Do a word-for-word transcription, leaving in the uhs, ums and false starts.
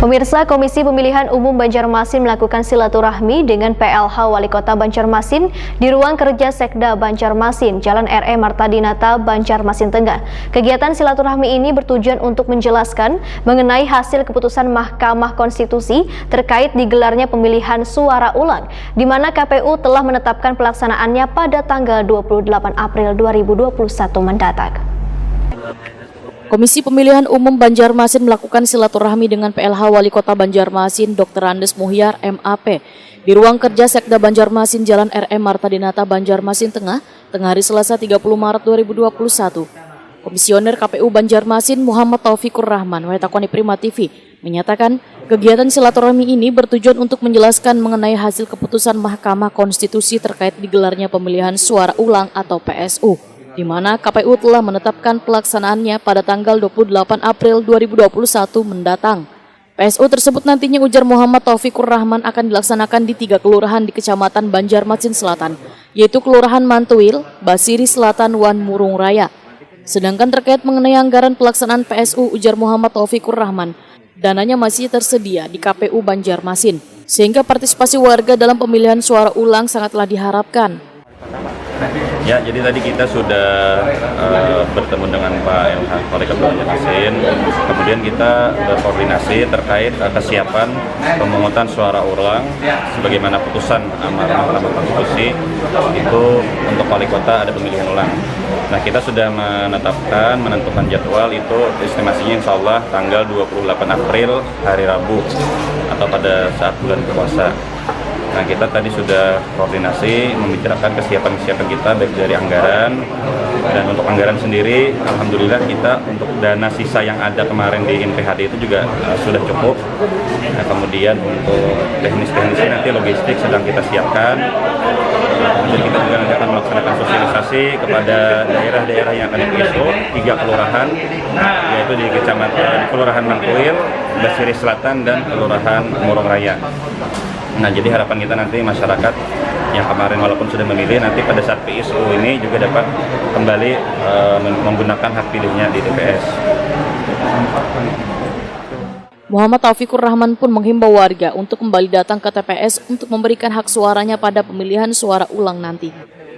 Pemirsa, Komisi Pemilihan Umum Banjarmasin melakukan silaturahmi dengan P L H Wali Kota Banjarmasin di ruang kerja Sekda Banjarmasin, Jalan R E Marta Dinata, Banjarmasin Tengah. Kegiatan silaturahmi ini bertujuan untuk menjelaskan mengenai hasil keputusan Mahkamah Konstitusi terkait digelarnya pemilihan suara ulang, di mana K P U telah menetapkan pelaksanaannya pada tanggal dua puluh delapan April dua ribu dua puluh satu mendatang. Komisi Pemilihan Umum Banjarmasin melakukan silaturahmi dengan P L H Wali Kota Banjarmasin, Doktor Andes Muhyar, M A P, di ruang kerja Sekda Banjarmasin, Jalan R M Marta Dinata, Banjarmasin Tengah, tengah hari Selasa, tiga puluh Maret dua ribu dua puluh satu. Komisioner K P U Banjarmasin, Muhammad Taufikur Rahman, wae takoni Prima T V, menyatakan kegiatan silaturahmi ini bertujuan untuk menjelaskan mengenai hasil keputusan Mahkamah Konstitusi terkait digelarnya pemilihan suara ulang atau P S U, di mana K P U telah menetapkan pelaksanaannya pada tanggal dua puluh delapan April dua ribu dua puluh satu mendatang. P S U tersebut nantinya, ujar Muhammad Taufikur Rahman, akan dilaksanakan di tiga kelurahan di Kecamatan Banjarmasin Selatan, yaitu Kelurahan Mantuil, Basiri Selatan, wan Murung Raya. Sedangkan terkait mengenai anggaran pelaksanaan P S U, ujar Muhammad Taufikur Rahman, dananya masih tersedia di K P U Banjarmasin, sehingga partisipasi warga dalam pemilihan suara ulang sangatlah diharapkan. Ya, jadi tadi kita sudah eh, bertemu dengan Pak L H Wali Kota Banjarmasin. Kemudian kita berkoordinasi terkait eh, kesiapan pemungutan suara ulang sebagaimana putusan amar Mahkamah Konstitusi itu untuk wali kota ada pemilihan ulang. Nah, kita sudah menetapkan, menentukan jadwal itu estimasinya insya Allah tanggal dua puluh delapan April, hari Rabu, atau pada saat bulan puasa. Nah, kita tadi sudah koordinasi, membicarakan kesiapan-kesiapan kita, baik dari anggaran, dan untuk anggaran sendiri, alhamdulillah, kita untuk dana sisa yang ada kemarin di N P H D itu juga eh, sudah cukup. Nah, kemudian untuk teknis-teknisnya nanti logistik sedang kita siapkan. Kemudian kita juga nanti akan melaksanakan sosialisasi kepada daerah-daerah yang akan di-P S U, tiga kelurahan, yaitu di Kecamatan, di Kelurahan Mantuil, Basiri Selatan, dan Kelurahan Murung Raya. Nah, jadi harapan kita nanti masyarakat yang kemarin walaupun sudah memilih, nanti pada saat P S U ini juga dapat kembali eh, mem- menggunakan hak pilihnya di T P S. Muhammad Taufikur Rahman pun menghimbau warga untuk kembali datang ke T P S untuk memberikan hak suaranya pada pemilihan suara ulang nanti.